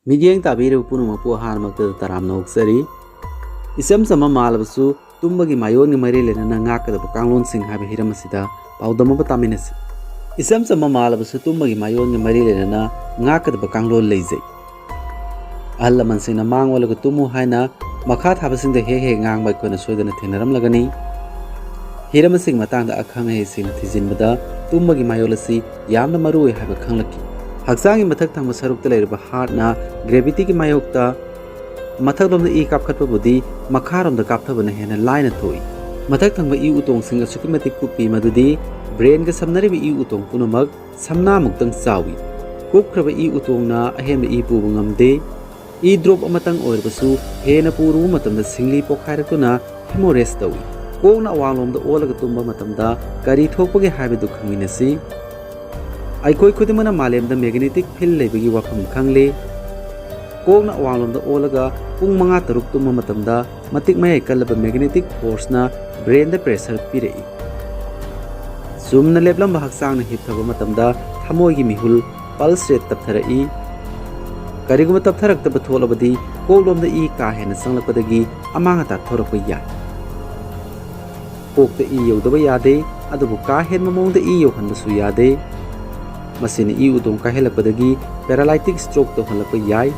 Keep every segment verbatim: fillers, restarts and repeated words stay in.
ꯃꯤꯠꯌꯦꯡ ꯇꯥꯕꯤꯔꯤꯕ ꯄꯨꯝꯅꯃꯛꯄꯨ ꯑꯍꯥꯟꯕꯃꯛꯇꯗ ꯇꯔꯥꯝꯅ ꯑꯣꯛꯆꯔꯤ꯫ ꯏꯆꯝ ꯆꯝꯕ ꯃꯥꯜꯂꯕꯁꯨ ꯇꯨꯝꯕꯒꯤ ꯃꯥꯏꯑꯣꯟꯒ ꯃꯔꯤ ꯂꯩꯅꯅ ꯉꯥꯛꯀꯗꯕ ꯀꯥꯡꯂꯣꯟꯁꯤꯡ ꯍꯥꯏꯕ ꯍꯤꯔꯝ ꯑꯁꯤꯗ ꯄꯥꯎꯗꯝ ꯑꯃ ꯇꯥꯃꯤꯟꯅꯁꯤ꯫ ꯏꯆꯝ ꯆꯝꯕ ꯃꯥꯜꯂꯕꯁꯨ ꯇꯨꯝꯕꯒꯤ ꯃꯥꯏꯑꯣꯟꯒ ꯃꯔꯤ ꯂꯩꯅꯅ ꯉꯥꯛꯀꯗꯕ ꯀꯥꯡꯂꯣꯟ ꯂꯩꯖꯩ꯫ ꯑꯍꯜ ꯂꯃꯟꯁꯤꯡꯅ ꯃꯥꯡ ꯑꯣꯜꯂꯒ ꯇꯨꯝꯃꯨ ꯍꯥꯏꯅ ꯃꯈꯥ ꯊꯥꯕꯁꯤꯡꯗ ꯍꯦꯛ ꯍꯦꯛ ꯉꯥꯡꯕ ꯑꯩꯈꯣꯏꯅ ꯁꯣꯏꯗꯅ ꯊꯦꯡꯅꯔꯝꯂꯒꯅꯤ꯫ ꯍꯤꯔꯝ ꯑꯁꯤꯒꯤ ꯃꯇꯥꯡꯗ ꯑꯈꯪ ꯑꯍꯩꯁꯤꯡꯅ ꯊꯤꯖꯤꯟꯕꯗ ꯇꯨꯝꯕꯒꯤ ꯃꯥꯏꯑꯣꯟ ꯑꯁꯤ ꯌꯥꯝꯅ ꯃꯔꯨ ꯑꯣꯏ ꯍꯥꯏꯕ ꯈꯪꯂꯛꯈꯤ꯫ ꯍꯛꯆꯥꯡꯒꯤ ꯃꯊꯛ ꯊꯪꯕ ꯁꯔꯨꯛꯇ ꯂꯩꯔꯤꯕ ꯍꯥꯔꯠꯅ ꯒ꯭ꯔꯦꯚꯤꯇꯤꯒꯤ ꯃꯥꯌꯣꯛꯇ ꯃꯊꯛꯂꯣꯝꯗ ꯏ ꯀꯥꯞꯈꯠꯄꯕꯨꯗꯤ ꯃꯈꯥꯔꯣꯝꯗ ꯀꯥꯞꯊꯕꯅ ꯍꯦꯟꯅ ꯂꯥꯏꯅ ꯊꯣꯛꯏ꯫ ꯃꯊꯛ ꯊꯪꯕ ꯏ ꯎꯇꯣꯡꯁꯤꯡ ꯑꯁꯨꯛꯀꯤ ꯃꯇꯤꯛ ꯀꯨꯞꯄꯤ, ꯃꯗꯨꯗꯤ ꯕ꯭ꯔꯦꯟꯒ ꯁꯝꯅꯔꯤꯕ ꯏ ꯎꯇꯣꯡ ꯄꯨꯝꯅꯃꯛ ꯁꯝꯅꯥꯃꯨꯛꯇꯪ ꯆꯥꯎꯏ꯫ ꯀꯨꯞꯈ꯭ꯔꯕ ꯏ ꯎꯇꯣꯡꯅ ꯑꯍꯦꯟꯕ ꯏ ꯄꯨꯕ ꯉꯝꯗꯦ꯫ ꯏ ꯗ꯭ꯔꯣꯞ ꯑꯃꯇꯪ ꯑꯣꯏꯔꯕꯁꯨ ꯍꯦꯟꯅ ꯄꯨꯔꯨꯕ ꯃꯇꯝꯗ ꯁꯤꯡꯂꯤ ꯄꯣꯈꯥꯏꯔꯛꯇꯨꯅ ꯍꯦꯃꯣꯔꯦꯖ ꯇꯧꯏ꯫ ꯀꯣꯛꯅ ꯑꯋꯥꯡꯂꯣꯝꯗ ꯑꯣꯜꯂꯒ ꯇꯨꯝꯕ ꯃꯇꯝꯗ ꯀꯔꯤ ꯊꯣꯛꯄꯒꯦ ꯍꯥꯏꯕꯗꯨ ꯈꯪꯃꯤꯟꯅꯁꯤ꯫ ꯑꯩꯈꯣꯏ ꯈꯨꯗꯤꯡꯃꯛꯅ ꯃꯥꯂꯦꯝꯗ ꯃꯦꯒꯅꯦꯇꯤꯛ ꯐꯤꯜ ꯂꯩꯕꯒꯤ ꯋꯥꯐꯝ ꯈꯪꯂꯦ꯫ ꯀꯣꯛꯅ ꯑꯋꯥꯡꯂꯣꯝꯗ ꯑꯣꯜꯂꯒ ꯄꯨꯡ ꯃꯉꯥ ꯇꯔꯨꯛ ꯇꯨꯝꯕ ꯃꯇꯝꯗ ꯃꯇꯤꯛ ꯃꯌꯥꯏ ꯀꯜꯂꯕ ꯃꯦꯒꯅꯦꯇꯤꯛ ꯐꯣꯔꯁꯅ ꯕ꯭ꯔꯦꯟꯗ ꯄ꯭ꯔꯦꯁꯔ ꯄꯤꯔꯛꯏ꯫ ꯆꯨꯝꯅ ꯂꯦꯞꯂꯝꯕ ꯍꯛꯆꯥꯡꯅ ꯍꯤꯞꯊꯕ ꯃꯇꯝꯗ ꯊꯃꯣꯏꯒꯤ ꯃꯤꯍꯨꯜ ꯄꯜꯁ ꯔꯦꯠ ꯇꯞꯊꯔꯛꯏ꯫ ꯀꯔꯤꯒꯨꯝꯕ ꯇꯞꯊꯔꯛꯇꯕ ꯊꯣꯛꯂꯕꯗꯤ ꯀꯣꯛꯂꯣꯝꯗ ꯏ ꯀꯥ ꯍꯦꯟꯅ ꯆꯪꯂꯛꯄꯗꯒꯤ ꯑꯃꯥꯡ ꯑꯇꯥ ꯊꯣꯔꯛꯄ ꯌꯥꯏ꯫ ꯀꯣꯛꯇ ꯏ ꯌꯧꯗꯕ ꯌꯥꯗꯦ, ꯑꯗꯨꯕꯨ ꯀꯥ ꯍꯦꯟꯕ ꯃꯑꯣꯡꯗ ꯏ ꯌꯧꯍꯟꯕꯁꯨ ꯌꯥꯗꯦ꯫ ꯃꯁꯤꯅ ꯏ ꯎꯇꯣꯡ ꯀꯥꯏꯍꯜꯂꯛꯄꯗꯒꯤ ꯄꯦꯔꯥꯂꯥꯏꯇꯤꯛ ꯁ꯭ꯇ꯭ꯔꯣꯛ ꯇꯧꯍꯜꯂꯛꯄ ꯌꯥꯏ꯫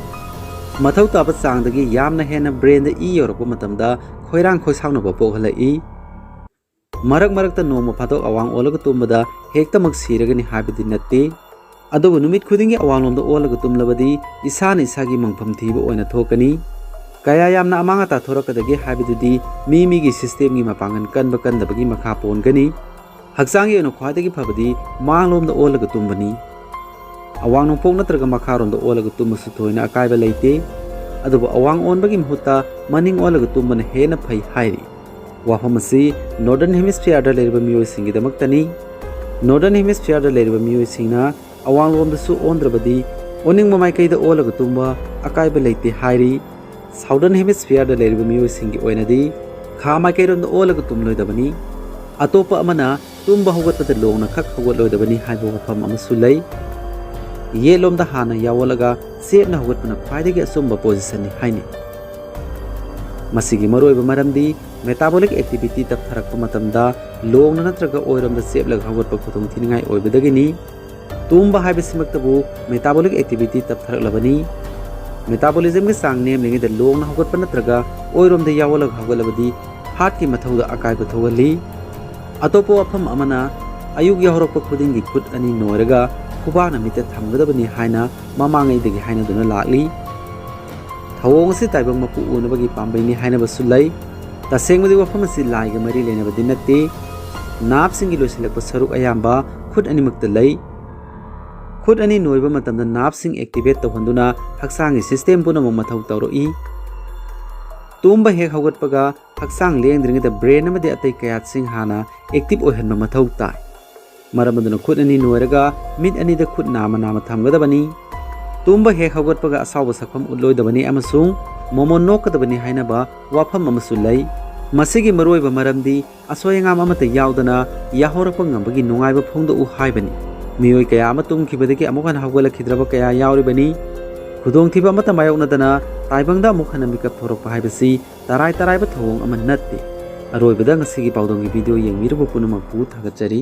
ꯃꯊꯧ ꯇꯥꯕ ꯆꯥꯡꯗꯒꯤ ꯌꯥꯝꯅ ꯍꯦꯟꯅ ꯕ꯭ꯔꯦꯟꯗ ꯏ ꯌꯧꯔꯛꯄ ꯃꯇꯝꯗ ꯈꯣꯏꯔꯥꯡ ꯈꯣꯏꯁꯥꯎꯅꯕ ꯄꯣꯛꯍꯜꯂꯛꯏ꯫ ꯃꯔꯛ ꯃꯔꯛꯇ ꯅꯣꯡꯃ ꯐꯥꯗꯣꯛ ꯑꯋꯥꯡ ꯑꯣꯜꯂꯒ ꯇꯨꯝꯕꯗ ꯍꯦꯛꯇꯃꯛ ꯁꯤꯔꯒꯅꯤ ꯍꯥꯏꯕꯗꯤ ꯅꯠꯇꯦ꯫ ꯑꯗꯨꯕꯨ ꯅꯨꯃꯤꯠ ꯈꯨꯗꯤꯡꯒꯤ ꯑꯋꯥꯡꯂꯣꯝꯗ ꯑꯣꯜꯂꯒ ꯇꯨꯝꯂꯕꯗꯤ ꯏꯁꯥꯅ ꯏꯁꯥꯒꯤ ꯃꯪꯐꯝ ꯊꯤꯕ ꯑꯣꯏꯅ ꯊꯣꯛꯀꯅꯤ꯫ ꯀꯌꯥ ꯌꯥꯝꯅ ꯑꯃꯥꯡ ꯑꯇꯥ ꯊꯣꯔꯛꯀꯗꯒꯦ ꯍꯥꯏꯕꯗꯨꯗꯤ ꯃꯤ ꯃꯤꯒꯤ ꯁꯤꯁꯇꯦꯝꯒꯤ ꯃꯄꯥꯡꯒꯜ ꯀꯟꯕ ꯀꯟꯗꯕꯒꯤ ꯃꯈꯥ ꯄꯣꯟꯒꯅꯤ꯫ ꯍꯛꯆꯥꯡꯒꯤ ꯑꯣꯏꯅ ꯈ꯭ꯋꯥꯏꯗꯒꯤ ꯐꯕꯗꯤ ꯃꯥꯡꯂꯣꯝꯗ ꯑꯣꯜꯂꯒ ꯇꯨꯝꯕꯅꯤ꯫ ꯑꯋꯥꯡ ꯅꯣꯡꯄꯣꯛ ꯅꯠꯇ꯭ꯔꯒ ꯃꯈꯥꯔꯣꯝꯗ ꯑꯣꯜꯂꯒ ꯇꯨꯝꯕꯁꯨ ꯊꯣꯏꯅ ꯑꯀꯥꯏꯕ ꯂꯩꯇꯦ꯫ ꯑꯗꯨꯕꯨ ꯑꯋꯥꯡ ꯑꯣꯟꯕꯒꯤ ꯃꯍꯨꯠꯇ ꯃꯅꯤꯡ ꯑꯣꯜꯂꯒ ꯇꯨꯝꯕꯅ ꯍꯦꯟꯅ ꯐꯩ ꯍꯥꯏꯔꯤ꯫ ꯋꯥꯐꯝ ꯑꯁꯤ ꯅꯣꯔꯗꯔꯟ ꯍꯦꯃꯤꯁꯐꯤꯌꯔꯗ ꯂꯩꯔꯤꯕ ꯃꯤꯑꯣꯏꯁꯤꯡꯒꯤꯗꯃꯛꯇꯅꯤ꯫ ꯅꯣꯔꯗꯔꯟ ꯍꯦꯃꯤꯁꯐꯤꯌꯔꯗ ꯂꯩꯔꯤꯕ ꯃꯤꯑꯣꯏꯁꯤꯡꯅ ꯑꯋꯥꯡꯂꯣꯝꯗꯁꯨ ꯑꯣꯟꯗ꯭ꯔꯕꯗꯤ ꯑꯣꯅꯤꯡꯕ ꯃꯥꯏꯀꯩꯗ ꯑꯣꯜꯂꯒ ꯇꯨꯝꯕ ꯑꯀꯥꯏꯕ ꯂꯩꯇꯦ ꯍꯥꯏꯔꯤ꯫ ꯁꯥꯎꯗꯔꯟ ꯍꯦꯃꯤꯁꯐꯤꯌꯔꯗ ꯂꯩꯔꯤꯕ ꯃꯤꯑꯣꯏꯁꯤꯡꯒꯤ ꯑꯣꯏꯅꯗꯤ ꯈꯥ ꯃꯥꯏꯀꯩꯔꯣꯝꯗ ꯑꯣꯜꯂꯒ ꯇꯨꯝꯂꯣꯏꯗꯕꯅꯤ꯫ ꯑꯇꯣꯞꯄ ꯑꯃꯅ ꯇꯨꯝꯕ ꯍꯧꯒꯠꯄꯗ ꯂꯣꯡꯅ ꯈꯛ ꯍꯧꯒꯠꯂꯣꯏꯗꯕꯅꯤ ꯍꯥꯏꯕ ꯋꯥꯐꯝ ꯑꯃꯁꯨ ꯂꯩ꯫ ꯌꯦꯠꯂꯣꯝꯗ ꯍꯥꯟꯅ ꯌꯥꯑꯣꯜꯂꯒ ꯆꯦꯞꯅ ꯍꯧꯒꯠꯄꯅ ꯈ꯭ꯋꯥꯏꯗꯒꯤ ꯑꯆꯨꯝꯕ ꯄꯣꯖꯤꯁꯟꯅꯤ ꯍꯥꯏꯅꯩ꯫ ꯃꯁꯤꯒꯤ ꯃꯔꯨꯑꯣꯏꯕ ꯃꯔꯝꯗꯤ metabolic activity ꯇꯞꯊꯔꯛꯄ ꯃꯇꯝꯗ ꯂꯣꯡꯅ ꯅꯠꯇ꯭ꯔꯒ ꯑꯣꯏꯔꯣꯝꯗ ꯆꯦꯞꯂꯒ ꯍꯧꯒꯠꯄ ꯈꯨꯗꯣꯡꯊꯤꯅꯤꯡꯉꯥꯏ ꯑꯣꯏꯕꯗꯒꯤꯅꯤ꯫ ꯇꯨꯝꯕ ꯍꯥꯏꯕꯁꯤꯃꯛꯇꯕꯨ metabolic activity ꯇꯞꯊꯔꯛꯂꯕꯅꯤ꯫ Metabolismꯒꯤ ꯆꯥꯡ ꯅꯦꯝꯂꯤꯉꯩꯗ ꯂꯣꯡꯅ ꯍꯧꯒꯠꯄ ꯅꯠꯇ꯭ꯔꯒ ꯑꯣꯏꯔꯣꯝꯗ ꯌꯥꯎꯍꯜꯂꯒ ꯍꯧꯒꯠꯂꯕꯗꯤ heartꯀꯤ ꯃꯊꯧꯗ ꯑꯀꯥꯏꯕ ꯊꯣꯛꯍꯜꯂꯤ꯫ ꯑꯇꯣꯞꯄ ꯋꯥꯐꯝ ꯑꯃꯅ, ꯑꯌꯨꯛ ꯌꯥꯍꯧꯔꯛꯄ ꯈꯨꯗꯤꯡꯒꯤ ꯈꯨꯠ ꯑꯅꯤ ꯅꯣꯏꯔꯒ ꯈꯨꯕꯥꯛꯅ ꯃꯤꯠꯇ ꯊꯝꯒꯗꯕꯅꯤ ꯍꯥꯏꯅ ꯃꯃꯥꯡꯉꯩꯗꯒꯤ ꯍꯥꯏꯅꯗꯨꯅ ꯂꯥꯛꯂꯤ꯫ ꯊꯧꯑꯣꯡ ꯑꯁꯤ ꯇꯥꯏꯕꯪ ꯃꯄꯨ ꯎꯅꯕꯒꯤ ꯄꯥꯝꯕꯩꯅꯤ ꯍꯥꯏꯅꯕꯁꯨ ꯂꯩ꯫ ꯇꯁꯦꯡꯕꯗꯤ ꯋꯥꯐꯝ ꯑꯁꯤ ꯂꯥꯏꯒ ꯃꯔꯤ ꯂꯩꯅꯕꯗꯤ ꯅꯠꯇꯦ꯫ Nerveꯁꯤꯡꯒꯤ ꯂꯣꯏꯁꯤꯜꯂꯛꯄ ꯁꯔꯨꯛ ꯑꯌꯥꯝꯕ ꯈꯨꯠ ꯑꯅꯤꯃꯛꯇ ꯂꯩ꯫ ꯈꯨꯠ ꯑꯅꯤ ꯅꯣꯏꯕ ꯃꯇꯝꯗ nerveꯁꯤꯡ activate ꯇꯧꯍꯟꯗꯨꯅ ꯍꯛꯆꯥꯡꯒꯤ system ꯄꯨꯝꯅꯃꯛ ꯃꯊꯧ ꯇꯧꯔꯛꯏ꯫ ꯇꯨꯝꯕ ꯍꯦꯛ ꯍꯧꯒꯠꯄꯒ ꯍꯛꯆꯥꯡ ꯂꯦꯡꯗ꯭ꯔꯤꯉꯩꯗ brain ꯑꯃꯗꯤ ꯑꯇꯩ ꯀꯌꯥꯠꯁꯤꯡ ꯍꯥꯟꯅ active ꯑꯣꯏꯍꯟꯕ ꯃꯊꯧ ꯇꯥꯏ꯫ ꯃꯔꯝ ꯑꯗꯨꯅ ꯈꯨꯠ ꯑꯅꯤ ꯅꯣꯏꯔꯒ ꯃꯤꯠ ꯑꯅꯤꯗ ꯈꯨꯠ ꯅꯥꯝꯃ ꯅꯥꯝꯃ ꯊꯝꯒꯗꯕꯅꯤ꯫ ꯇꯨꯝꯕ ꯍꯦꯛ ꯍꯧꯒꯠꯄꯒ ꯑꯁꯥꯎꯕ ꯁꯛꯐꯝ ꯎꯠꯂꯣꯏꯗꯕꯅꯤ ꯑꯃꯁꯨꯡ ꯃꯣꯃꯣꯟ ꯅꯣꯛꯀꯗꯕꯅꯤ ꯍꯥꯏꯅꯕ ꯋꯥꯐꯝ ꯑꯃꯁꯨ ꯂꯩ꯫ ꯃꯁꯤꯒꯤ ꯃꯔꯨꯑꯣꯏꯕ ꯃꯔꯝꯗꯤ ꯑꯁꯣꯏ ꯑꯉꯥꯝ ꯑꯃꯠꯇ ꯌꯥꯎꯗꯅ ꯌꯥꯍꯧꯔꯛꯄ ꯉꯝꯕꯒꯤ ꯅꯨꯡꯉꯥꯏꯕ ꯐꯣꯡꯗꯣꯛꯎ ꯍꯥꯏꯕꯅꯤ꯫ ꯃꯤꯑꯣꯏ ꯀꯌꯥ ꯑꯃ ꯇꯨꯝꯈꯤꯕꯗꯒꯤ ꯑꯃꯨꯛ ꯍꯟꯅ ꯍꯧꯒꯠꯂꯛꯈꯤꯗ꯭ꯔꯕ ꯀꯌꯥ ꯌꯥꯎꯔꯤꯕꯅꯤ꯫ ꯈꯨꯗꯣꯡꯊꯤꯕ ꯑꯃꯠꯇ ꯃꯥꯌꯣꯛꯅꯗꯅ ꯇꯥꯏꯕꯪꯗ ꯑꯃꯨꯛ ꯍꯟꯅ ꯃꯤꯀꯞ ꯊꯣꯔꯛꯄ ꯍꯥꯏꯕꯁꯤ ꯇꯔꯥꯏ ꯇꯔꯥꯏꯕ ꯊꯧꯑꯣꯡ ꯑꯃ ꯅꯠꯇꯦ꯫ ꯑꯔꯣꯏꯕꯗ ꯉꯁꯤꯒꯤ ꯄꯥꯎꯗꯝꯒꯤ video ꯌꯦꯡꯕꯤꯔꯨꯕ ꯄꯨꯝꯅꯃꯛꯄꯨ ꯊꯥꯒꯠꯆꯔꯤ꯫